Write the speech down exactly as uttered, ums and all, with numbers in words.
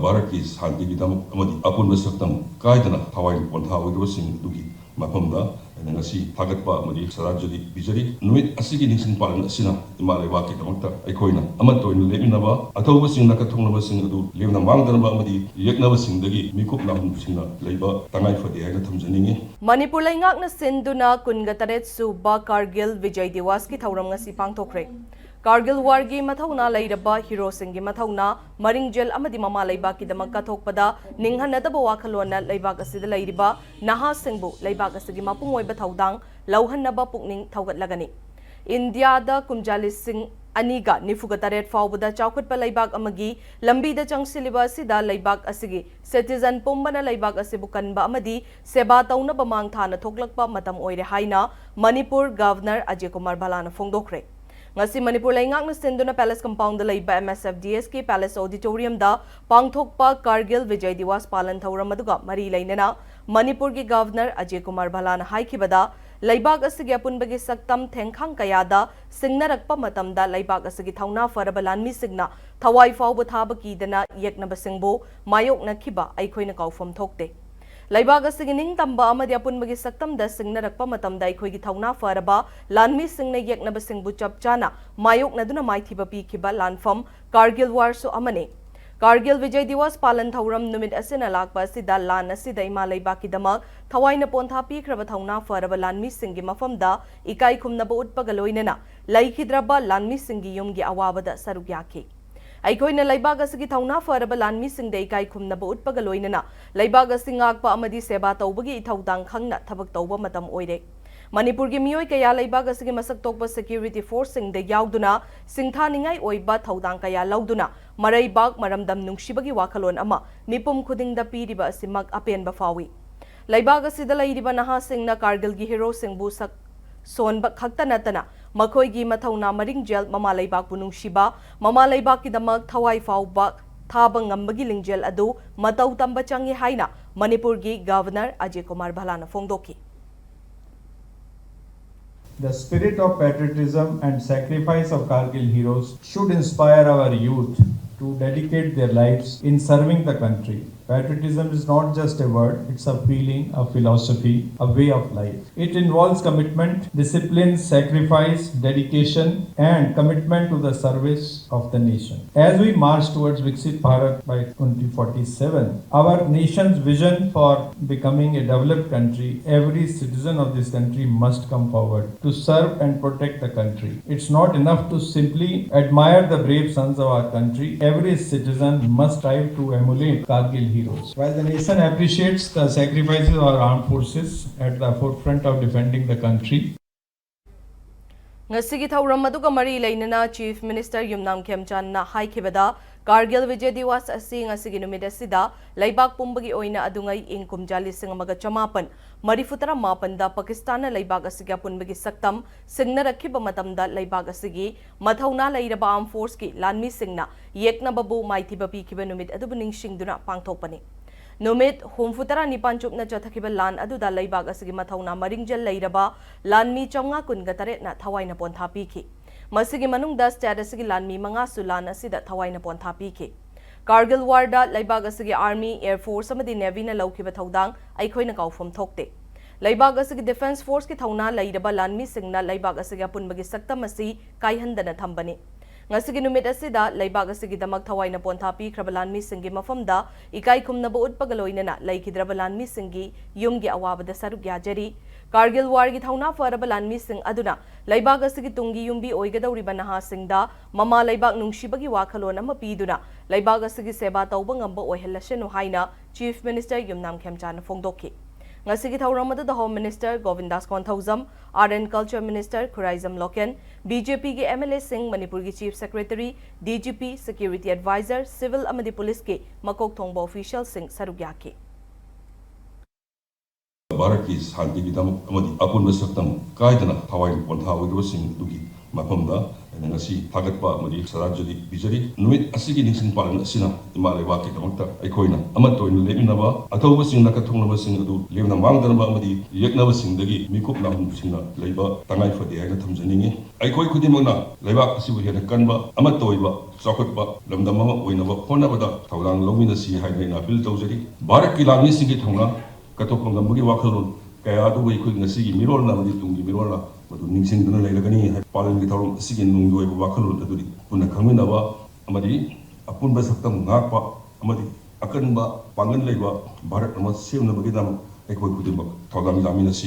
ꯚꯥꯔꯠꯀꯤ ꯁꯥꯟꯇꯤꯒꯤꯗꯃꯛ ꯑꯃꯗꯤ ꯑꯄꯨꯟꯕ ꯁꯛꯇꯝ ꯀꯥꯏꯗꯅ ꯊꯋꯥꯏ ꯄꯣꯟꯊꯥ ꯑꯣꯏꯔꯕꯁꯤꯡ ꯑꯗꯨꯒꯤ ꯃꯐꯝꯗ ꯑꯩꯅ ꯉꯁꯤ ꯊꯥꯒꯠꯄ ꯑꯃꯗꯤ ꯁ꯭ꯔꯗꯥꯟꯖꯂꯤ ꯄꯤꯖꯔꯤ꯫ ꯅꯨꯃꯤꯠ ꯑꯁꯤꯒꯤ ꯅꯤꯡꯁꯤꯡ ꯄꯥꯂꯟ ꯑꯁꯤꯅ ꯏꯃꯥ ꯂꯩꯕꯥꯛꯀꯤꯗꯃꯛꯇ ꯑꯩꯈꯣꯏꯅ ꯑꯃꯠꯇ ꯑꯣꯏꯅ ꯂꯦꯞꯃꯤꯟꯅꯕ, ꯑꯊꯧꯕꯁꯤꯡꯅ ꯀꯠꯊꯣꯛꯅꯕꯁꯤꯡ ꯑꯗꯨ ꯂꯦꯝꯅ ꯃꯥꯡꯗꯅꯕ ꯑꯃꯗꯤ ꯌꯦꯛꯅꯕꯁꯤꯡꯗꯒꯤ ꯃꯤꯀꯨꯞ ꯅꯥꯍꯨꯝꯁꯤꯡꯅ ꯂꯩꯕ ꯇꯉꯥꯏ ꯐꯗꯦ ꯍꯥꯏꯅ ꯊꯝꯖꯅꯤꯡꯏ꯫ ꯃꯅꯤꯄꯨꯔ ꯂꯩꯉꯥꯛꯅ ꯁꯤꯟꯗꯨꯅ ꯀꯨꯟꯒ ꯇꯔꯦꯠ ꯁꯨꯕ ꯀꯥꯔꯒꯤꯜ ꯕꯤꯖꯌ ꯗꯤꯋꯥꯁꯀꯤ ꯊꯧꯔꯝ ꯉꯁꯤ ꯄꯥꯡꯊꯣꯛꯈ꯭ꯔꯦ꯫ ꯀꯥꯔꯒꯤꯜ ꯋꯥꯔꯒꯤ ꯃꯊꯧꯅꯥ ꯂꯩꯔꯕ ꯍꯤꯔꯣꯁꯤꯡꯒꯤ ꯃꯊꯧꯅꯥ, ꯃꯔꯤꯡꯖꯦꯜ ꯑꯃꯗꯤ ꯃꯃꯥ ꯂꯩꯕꯥꯛꯀꯤꯗꯃꯛ ꯀꯠꯊꯣꯛꯄꯗ ꯅꯤꯡꯍꯟꯅꯗꯕ ꯋꯥꯈꯜꯂꯣꯟꯅ ꯂꯩꯕꯥꯛ ꯑꯁꯤꯗ ꯂꯩꯔꯤꯕ ꯅꯍꯥꯁꯤꯡꯕꯨ ꯂꯩꯕꯥꯛ ꯑꯁꯤꯒꯤ ꯃꯄꯨꯡ ꯑꯣꯏꯕ ꯊꯧꯗꯥꯡ ꯂꯧꯍꯟꯅꯕ ꯄꯨꯛꯅꯤꯡ ꯊꯧꯒꯠꯂꯒꯅꯤ꯫ ꯏꯟꯗꯤꯌꯥꯗ ꯀꯨꯝꯖꯥ ꯂꯤꯁꯤꯡ ꯑꯅꯤꯒ ꯅꯤꯐꯨꯒ ꯇꯔꯦꯠ ꯐꯥꯎꯕꯗ ꯆꯥꯎꯈꯠꯄ ꯂꯩꯕꯥꯛ ꯑꯃꯒꯤ ꯂꯝꯕꯤꯗ ꯆꯪꯁꯤꯜꯂꯤꯕ ꯑꯁꯤꯗ ꯂꯩꯕꯥꯛ ꯑꯁꯤꯒꯤ citizen ꯄꯨꯝꯕꯅ ꯂꯩꯕꯥꯛ ꯑꯁꯤꯕꯨ ꯀꯟꯕ ꯑꯃꯗꯤ ꯁꯦꯕꯥ ꯇꯧꯅꯕ ꯃꯥꯡ ꯊꯥꯅ ꯊꯣꯛꯂꯛꯄ ꯃꯇꯝ ꯑꯣꯏꯔꯦ ꯍꯥꯏꯅ ꯃꯅꯤꯄꯨꯔ ꯒꯚꯔꯅꯔ ꯑꯖꯌ ꯀꯨꯃꯥꯔ ꯚꯜꯂꯥꯅ ꯐꯣꯡꯗꯣꯛꯈ꯭ꯔꯦ꯫ ꯉꯁꯤ ꯃꯅꯤꯄꯨꯔ ꯂꯩꯉꯥꯛꯅ ꯁꯤꯟꯗꯨꯅ ꯄꯦꯂꯦꯁ ꯀꯝꯄꯥꯎꯟꯗ ꯂꯩꯕ M S F D S ꯀꯤ ꯄꯦꯂꯦꯁ ꯑꯣꯗꯤꯇꯣꯔꯤꯌꯝꯗ ꯄꯥꯡꯊꯣꯛꯄ ꯀꯥꯔꯒꯤꯜ ꯕꯤꯖꯌ ꯗꯤꯋꯥꯁ ꯄꯥꯂꯟ ꯊꯧꯔꯝ ꯑꯗꯨꯒ ꯃꯔꯤ ꯂꯩꯅꯅ ꯃꯅꯤꯄꯨꯔꯒꯤ ꯒꯚꯔꯅꯔ ꯑꯖꯌ ꯀꯨꯃꯥꯔ ꯚꯜꯂꯥꯅ ꯍꯥꯏꯈꯤꯕꯗ, ꯂꯩꯕꯥꯛ ꯑꯁꯤꯒꯤ ꯑꯄꯨꯟꯕꯒꯤ ꯁꯛꯇꯝ ꯊꯦꯡꯈꯥꯡ ꯀꯌꯥꯗ ꯁꯤꯡꯅꯔꯛꯄ ꯃꯇꯝꯗ ꯂꯩꯕꯥꯛ ꯑꯁꯤꯒꯤ ꯊꯧꯅꯥ ꯐꯔꯕ ꯂꯥꯟꯃꯤꯁꯤꯡꯅ ꯊꯋꯥꯏ ꯐꯥꯎꯕ ꯊꯥꯕ ꯀꯤꯗꯅ ꯌꯦꯛꯅꯕꯁꯤꯡꯕꯨ ꯃꯥꯌꯣꯛꯅꯈꯤꯕ ꯑꯩꯈꯣꯏꯅ ꯀꯥꯎꯐꯝ ꯊꯣꯛꯇꯦ꯫ ꯂꯩꯕꯥꯛ ꯑꯁꯤꯒꯤ ꯅꯤꯡꯇꯝꯕ ꯑꯃꯗꯤ ꯑꯄꯨꯟꯕꯒꯤ ꯁꯛꯇꯝꯗ ꯁꯤꯡꯅꯔꯛꯄ ꯃꯇꯝꯗ ꯑꯩꯈꯣꯏꯒꯤ ꯊꯧꯅꯥ ꯐꯔꯕ ꯂꯥꯟꯃꯤꯁꯤꯡꯅ ꯌꯦꯛꯅꯕꯁꯤꯡꯕꯨ ꯆꯞ ꯆꯥꯅ ꯃꯥꯌꯣꯛꯅꯗꯨꯅ ꯃꯥꯏꯊꯤꯕ ꯄꯤꯈꯤꯕ ꯂꯥꯟꯐꯝ ꯀꯥꯔꯒꯤꯜ ꯋꯥꯔꯁꯨ ꯑꯃꯅꯤ꯫ ꯀꯥꯔꯒꯤꯜ ꯕꯤꯖꯌ ꯗꯤꯋꯥꯁ ꯄꯥꯂꯟ ꯊꯧꯔꯝ ꯅꯨꯃꯤꯠ ꯑꯁꯤꯅ ꯂꯥꯛꯄ ꯑꯁꯤꯗ ꯂꯥꯟ ꯑꯁꯤꯗ ꯏꯃꯥ ꯂꯩꯕꯥꯛꯀꯤꯗꯃꯛ ꯊꯋꯥꯏꯅ ꯄꯣꯟꯊꯥ ꯄꯤꯈ꯭ꯔꯕ ꯊꯧꯅꯥ ꯐꯔꯕ ꯂꯥꯟꯃꯤꯁꯤꯡꯒꯤ ꯃꯐꯝꯗ ꯏꯀꯥꯏ ꯈꯨꯝꯅꯕ ꯎꯠꯄꯒ ꯂꯣꯏꯅꯅ ꯂꯩꯈꯤꯗ꯭ꯔꯕ ꯂꯥꯟꯃꯤꯁꯤꯡꯒꯤ ꯌꯨꯝꯒꯤ ꯑꯋꯥꯕꯗ ꯁꯔꯨꯛ ꯌꯥꯈꯤ꯫ ꯑꯩꯈꯣꯏꯅ ꯂꯩꯕꯥꯛ ꯑꯁꯤꯒꯤ ꯊꯧꯅꯥ ꯐꯔꯕ ꯂꯥꯟꯃꯤꯁꯤꯡꯗ ꯏꯀꯥꯏ ꯈꯨꯝꯅꯕ ꯎꯠꯄꯒ ꯂꯣꯏꯅꯅ ꯂꯩꯕꯥꯛ ꯑꯁꯤ ꯉꯥꯛꯄ ꯑꯃꯗꯤ ꯁꯦꯕꯥ ꯇꯧꯕꯒꯤ ꯏꯊꯧꯗꯥꯡ ꯈꯪꯅ ꯊꯕꯛ ꯇꯧꯕ ꯃꯇꯝ ꯑꯣꯏꯔꯦ꯫ ꯃꯅꯤꯄꯨꯔꯒꯤ ꯃꯤꯑꯣꯏ ꯀꯌꯥ ꯂꯩꯕꯥꯛ ꯑꯁꯤꯒꯤ ꯃꯁꯛ ꯊꯣꯛꯄ security forceꯁꯤꯡꯗ ꯌꯥꯎꯗꯨꯅ ꯁꯤꯡꯊꯥꯅꯤꯡꯉꯥꯏ ꯑꯣꯏꯕ ꯊꯧꯗꯥꯡ ꯀꯌꯥ ꯂꯧꯗꯨꯅ ꯃꯔꯩꯕꯥꯛ ꯃꯔꯝꯗꯝ ꯅꯨꯡꯁꯤꯕꯒꯤ ꯋꯥꯈꯜꯂꯣꯟ ꯑꯃ ꯃꯤꯄꯨꯝ ꯈꯨꯗꯤꯡꯗ ꯄꯤꯔꯤꯕ ꯑꯁꯤꯃꯛ ꯑꯄꯦꯟꯕ ꯐꯥꯎꯏ꯫ ꯂꯩꯕꯥꯛ ꯑꯁꯤꯗ ꯂꯩꯔꯤꯕ ꯅꯍꯥꯁꯤꯡꯅ ꯀꯥꯔꯒꯤꯜꯒꯤ ꯍꯤꯔꯣꯁꯤꯡꯕꯨ ꯁꯛ ꯁꯣꯟꯕ ꯈꯛꯇ ꯅꯠꯇꯅ ꯃꯈꯣꯏꯒꯤ ꯃꯊꯧꯅꯥ ꯃꯔꯤꯡꯖꯦꯜ, ꯃꯃꯥ ꯂꯩꯕꯥꯛꯄꯨ ꯅꯨꯡꯁꯤꯕ, ꯃꯃꯥ ꯂꯩꯕꯥꯛꯀꯤꯗꯃꯛ ꯊꯋꯥꯏ ꯐꯥꯎꯕ ꯊꯥꯕ ꯉꯝꯕꯒꯤ ꯂꯤꯡꯖꯦꯜ ꯑꯗꯨ ꯃꯇꯧ ꯇꯝꯕ ꯆꯪꯏ ꯍꯥꯏꯅ ꯃꯅꯤꯄꯨꯔꯒꯤ ꯒꯚꯔꯅꯔ ꯑꯖꯌ ꯀꯨꯃꯥꯔ ꯚꯜꯂꯥꯅ ꯐꯣꯡꯗꯣꯛꯈꯤ꯫ The spirit of patriotism and sacrifice of Kargil heroes should inspire our youth to dedicate their lives in serving the country. Patriotism is not just a word, it's a feeling, a philosophy, a way of life. It involves commitment, discipline, sacrifice, dedication, and commitment to the service of the nation. As we march towards Viksit Bharat by twenty forty-seven, our nation's vision for becoming a developed country, every citizen of this country must come forward to serve and protect the country. It's not enough to simply admire the brave sons of our country. Every citizen must strive to emulate Kargil heroes. While the nation appreciates the sacrifices of our armed forces at the forefront of defending the country, ꯉꯁꯤꯒꯤ ꯊꯧꯔꯝ ꯑꯗꯨꯒ ꯃꯔꯤ ꯂꯩꯅꯅ Chief Minister ꯌꯨꯝꯅꯥꯝ ꯈꯦꯝꯆꯥꯟꯅ ꯍꯥꯏꯈꯤꯕꯗ, ꯀꯥꯔꯒꯤꯜ ꯕꯤꯖꯦ ꯗꯤꯋꯥꯁ ꯑꯁꯤ ꯉꯁꯤꯒꯤ ꯅꯨꯃꯤꯠ ꯑꯁꯤꯗ ꯂꯩꯕꯥꯛ ꯄꯨꯝꯕꯒꯤ ꯑꯣꯏꯅ ꯑꯗꯨꯉꯩ ꯏꯪ ꯀꯨꯝꯖꯥ ꯂꯤꯁꯤꯡ ꯑꯃꯒ ꯆꯃꯥꯄꯟ ꯃꯔꯤꯐꯨ ꯇꯔꯥ ꯃꯥꯄꯟꯗ ꯄꯥꯀꯤꯁꯇꯥꯟꯅ ꯂꯩꯕꯥꯛ ꯑꯁꯤꯒꯤ ꯑꯄꯨꯟꯕꯒꯤ ꯁꯛꯇꯝ ꯁꯤꯡꯅꯔꯛꯈꯤꯕ ꯃꯇꯝꯗ ꯂꯩꯕꯥꯛ ꯑꯁꯤꯒꯤ ꯃꯊꯧꯅꯥ ꯂꯩꯔꯕ armed forceꯀꯤ ꯂꯥꯟꯃꯤꯁꯤꯡꯅ ꯌꯦꯛꯅꯕꯕꯨ ꯃꯥꯏꯊꯤꯕ ꯄꯤꯈꯤꯕ ꯅꯨꯃꯤꯠ ꯑꯗꯨꯕꯨ ꯅꯤꯡꯁꯤꯡꯗꯨꯅ ꯄꯥꯡꯊꯣꯛꯄꯅꯤ꯫ ꯅꯨꯃꯤꯠ ꯍꯨꯝꯐꯨ ꯇꯔꯥ ꯅꯤꯄꯥꯟ ꯆꯨꯞꯅ ꯆꯠꯊꯈꯤꯕ ꯂꯥꯟ ꯑꯗꯨꯗ ꯂꯩꯕꯥꯛ ꯑꯁꯤꯒꯤ ꯃꯊꯧꯅꯥ ꯃꯔꯤꯡꯖꯦꯜ ꯂꯩꯔꯕ ꯂꯥꯟꯃꯤ ꯆꯥꯝꯃꯉꯥ ꯀꯨꯟꯒ ꯇꯔꯦꯠꯅ ꯊꯋꯥꯏꯅ ꯄꯣꯟꯊꯥ ꯄꯤꯈꯤ꯫ ꯃꯁꯤꯒꯤ ꯃꯅꯨꯡꯗ state ꯑꯁꯤꯒꯤ ꯂꯥꯟꯃꯤ ꯃꯉꯥꯁꯨ ꯂꯥꯟ ꯑꯁꯤꯗ ꯊꯋꯥꯏꯅ ꯄꯣꯟꯊꯥ ꯄꯤꯈꯤ꯫ ꯀꯥꯔꯒꯤꯜ warꯗ ꯂꯩꯕꯥꯛ ꯑꯁꯤꯒꯤ army, air force ꯑꯃꯗꯤ navyꯅ ꯂꯧꯈꯤꯕ ꯊꯧꯗꯥꯡ ꯑꯩꯈꯣꯏꯅ ꯀꯥꯎꯐꯝ ꯊꯣꯛꯇꯦ꯫ ꯂꯩꯕꯥꯛ ꯑꯁꯤꯒꯤ defence forceꯀꯤ ꯊꯧꯅꯥ ꯂꯩꯔꯕ ꯂꯥꯟꯃꯤꯁꯤꯡꯅ ꯂꯩꯕꯥꯛ ꯑꯁꯤꯒꯤ ꯑꯄꯨꯟꯕꯒꯤ ꯁꯛꯇꯝ ꯑꯁꯤ ꯀꯥꯏꯍꯟꯗꯅ ꯊꯝꯕꯅꯤ꯫ ꯉꯁꯤꯒꯤ ꯅꯨꯃꯤꯠ ꯑꯁꯤꯗ ꯂꯩꯕꯥꯛ ꯑꯁꯤꯒꯤꯗꯃꯛ ꯊꯋꯥꯏꯅ ꯄꯣꯟꯊꯥ ꯄꯤꯈ꯭ꯔꯕ ꯂꯥꯟꯃꯤꯁꯤꯡꯒꯤ ꯃꯐꯝꯗ ꯏꯀꯥꯏ ꯈꯨꯝꯅꯕ ꯎꯠꯄꯒ ꯂꯣꯏꯅꯅ ꯂꯩꯈꯤꯗ꯭ꯔꯕ ꯂꯥꯟꯃꯤꯁꯤꯡꯒꯤ ꯌꯨꯝꯒꯤ ꯑꯋꯥꯕꯗ ꯁꯔꯨꯛ ꯌꯥꯖꯔꯤ꯫ ꯀꯥꯔꯒꯤꯜ warꯒꯤ ꯊꯧꯅꯥ ꯐꯔꯕ ꯂꯥꯟꯃꯤꯁꯤꯡ ꯑꯗꯨꯅ ꯂꯩꯕꯥꯛ ꯑꯁꯤꯒꯤ ꯇꯨꯡꯒꯤ ꯌꯨꯝꯕꯤ ꯑꯣꯏꯒꯗꯧꯔꯤꯕ ꯅꯍꯥꯁꯤꯡꯗ ꯃꯃꯥ ꯂꯩꯕꯥꯛ ꯅꯨꯡꯁꯤꯕꯒꯤ ꯋꯥꯈꯜꯂꯣꯟ ꯑꯃ ꯄꯤꯗꯨꯅ ꯂꯩꯕꯥꯛ ꯑꯁꯤꯒꯤ ꯁꯦꯕꯥ ꯇꯧꯕ ꯉꯝꯕ ꯑꯣꯏꯍꯜꯂꯁꯅꯨ ꯍꯥꯏꯅ Chief Minister ꯌꯨꯝꯅꯥꯝ ꯈꯦꯝꯆꯥꯟꯅ ꯐꯣꯡꯗꯣꯛꯈꯤ꯫ ꯉꯁꯤꯒꯤ ꯊꯧꯔꯝ ꯑꯗꯨꯗ Home Minister Govindas Konthoujam, Art and Culture Minister Khuraijam Loken, BJPꯒꯤ MLAꯁꯤꯡ, ꯃꯅꯤꯄꯨꯔꯒꯤ Chief Secretary, DGP, Security Advisor, civil ꯑꯃꯗꯤ policeꯀꯤ ꯃꯀꯣꯛ ꯊꯣꯡꯕ officialꯁꯤꯡ ꯁꯔꯨꯛ ꯌꯥꯈꯤ꯫ ꯚꯥꯔꯠꯀꯤ ꯁꯥꯟꯇꯤꯒꯤꯗꯃꯛ ꯑꯃꯗꯤ ꯑꯄꯨꯟꯕ ꯁꯛꯇꯝ ꯀꯥꯏꯗꯅ ꯊꯋꯥꯏ ꯄꯣꯟꯊꯥ ꯑꯣꯏꯔꯕꯁꯤꯡ ꯑꯗꯨꯒꯤ ꯃꯐꯝꯗ ꯑꯩꯅ ꯉꯁꯤ ꯊꯥꯒꯠꯄ ꯑꯃꯗꯤ ꯁ꯭ꯔꯗꯥꯟꯖꯂꯤ ꯄꯤꯖꯔꯤ꯫ ꯅꯨꯃꯤꯠ ꯑꯁꯤꯒꯤ ꯅꯤꯡꯁꯤꯡ ꯄꯥꯂꯟ ꯑꯁꯤꯅ ꯏꯃꯥ ꯂꯩꯕꯥꯛꯀꯤꯗꯃꯛꯇ ꯑꯩꯈꯣꯏꯅ ꯑꯃꯠꯇ ꯑꯣꯏꯅ ꯂꯦꯞꯃꯤꯟꯅꯕ, ꯑꯊꯧꯕꯁꯤꯡꯅ ꯀꯠꯊꯣꯛꯅꯕꯁꯤꯡ ꯑꯗꯨ ꯂꯦꯝꯅ ꯃꯥꯡꯗꯅꯕ ꯑꯃꯗꯤ ꯌꯦꯛꯅꯕꯁꯤꯡꯗꯒꯤ ꯃꯤꯀꯨꯞ ꯅꯥꯍꯨꯝꯁꯤꯡꯅ ꯂꯩꯕ ꯇꯉꯥꯏ ꯐꯗꯦ ꯍꯥꯏꯅ ꯊꯝꯖꯅꯤꯡꯏ꯫ ꯑꯩꯈꯣꯏ ꯈꯨꯗꯤꯡꯃꯛꯅ ꯂꯩꯕꯥꯛ ꯑꯁꯤꯕꯨ ꯍꯦꯟꯅ ꯀꯟꯕ, ꯑꯃꯠꯇ ꯑꯣꯏꯕ, ꯆꯥꯎꯈꯠꯄ ꯂꯝꯗꯝ ꯑꯃ ꯑꯣꯏꯅꯕ ꯍꯣꯠꯅꯕꯗ ꯊꯧꯗꯥꯡ ꯂꯧꯃꯤꯟꯅꯁꯤ ꯍꯥꯏꯅ ꯑꯩꯅ ꯑꯄꯤꯜ ꯇꯧꯖꯔꯤ꯫ ꯚꯥꯔꯠꯀꯤ ꯂꯥꯟꯃꯤꯁꯤꯡꯒꯤ ꯊꯧꯅꯥ ꯀꯠꯊꯣꯛꯄ ꯉꯝꯕꯒꯤ ꯋꯥꯈꯜꯂꯣꯟ ꯀꯌꯥ ꯑꯗꯨꯕꯨ ꯑꯩꯈꯣꯏ ꯉꯁꯤꯒꯤ ꯃꯤꯔꯣꯜꯅ ꯑꯃꯗꯤ ꯇꯨꯡꯒꯤ ꯃꯤꯔꯣꯜꯅ ꯃꯗꯨ ꯅꯤꯡꯁꯤꯡꯗꯨꯅ ꯂꯩꯔꯒꯅꯤ ꯍꯥꯏꯕ ꯄꯥꯂꯟꯒꯤ ꯊꯧꯔꯝ ꯑꯁꯤꯒꯤ ꯅꯨꯡꯒꯤ ꯑꯣꯏꯕ ꯋꯥꯈꯜꯂꯣꯟ ꯑꯗꯨꯗꯤ ꯄꯨꯟꯅ ꯈꯪꯃꯤꯟꯅꯕ ꯑꯃꯗꯤ ꯑꯄꯨꯟꯕ ꯁꯛꯇꯝ ꯉꯥꯛꯄ ꯑꯃꯗꯤ ꯑꯀꯟꯕ ꯄꯥꯡꯒꯜ ꯂꯩꯕ ꯚꯥꯔꯠ ꯑꯃ ꯁꯦꯝꯅꯕꯒꯤꯗꯃꯛ ꯑꯩꯈꯣꯏ ꯈꯨꯗꯤꯡꯃꯛ ꯊꯧꯗꯥꯡ ꯌꯥꯃꯤꯟꯅꯁꯤ꯫